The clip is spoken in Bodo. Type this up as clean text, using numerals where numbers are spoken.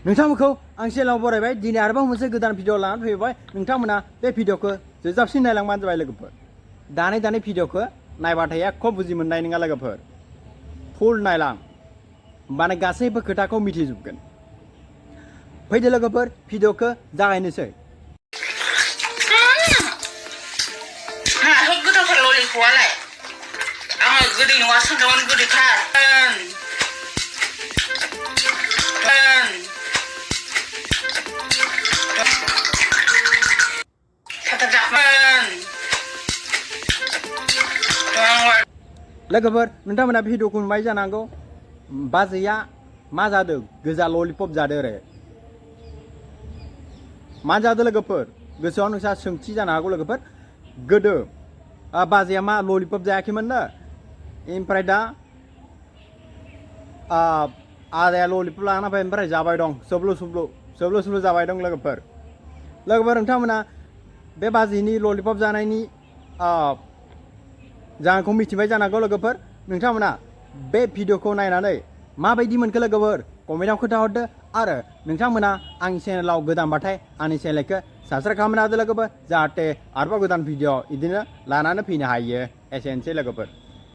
नोंथांमोनखौ आं चेनेलाव बरायबाय दिनै आरोबाव मोनसे गोदान भिडिअ लानानै फैबाय नोंथांमोना बे भिडिअखौ जोबजाबसिन नायलांबानो जाबाय लोगोफोर दानै भिडिअखौ नायबाथाय एख' बुजि मोननाय नङा लोगोफोर फुल नायलां होमबानो गासैबो खोथाखौ मिथिजोबगोन फैदो लोगोफोर भिडिअखौ जागायनोसै माथो गोथावथार ललिप'आलाय आङो गोदै नङा सानदोंमोन गोदैथार लोगोफोर नोंथांमोना भिडिअखौ नुबाय जानांगौ बाजैया मा जादों गोजा ललिपप जादों आरो मा जादों लोगोफोर गोसोआव नोंसा सोंथि जानो हागौ लोगोफोर गोदो बाजैया मा ललिपप जायाखैमोन ना ओमफ्राय दा आदाया ललिपप लाना फैबाय ओमफ्राय जाबाय दं सोब्लु जाबाय दं लोगोफोर नोंथांमोना बे बाजैनि ललिपप जानायनि जाहोनखौ मिथिबाय जानांगौ लोगोफोर नोंथांमोना बे भिडिअखौ नायनानै माबायदि मोनखो लोगोफोर कमेन्टआव खोन्थाहरदो आरो नोंथांमोना आंनि चेनेलाव गोदानबाथाय आंनि चेनेलखौ साबस्क्राइब खालामनो हादो लोगोफोर जाहाथे आरोबाव गोदान भिडिअ बिदिनो लानानै फैनो हायो एसेनोसै लोगोफोर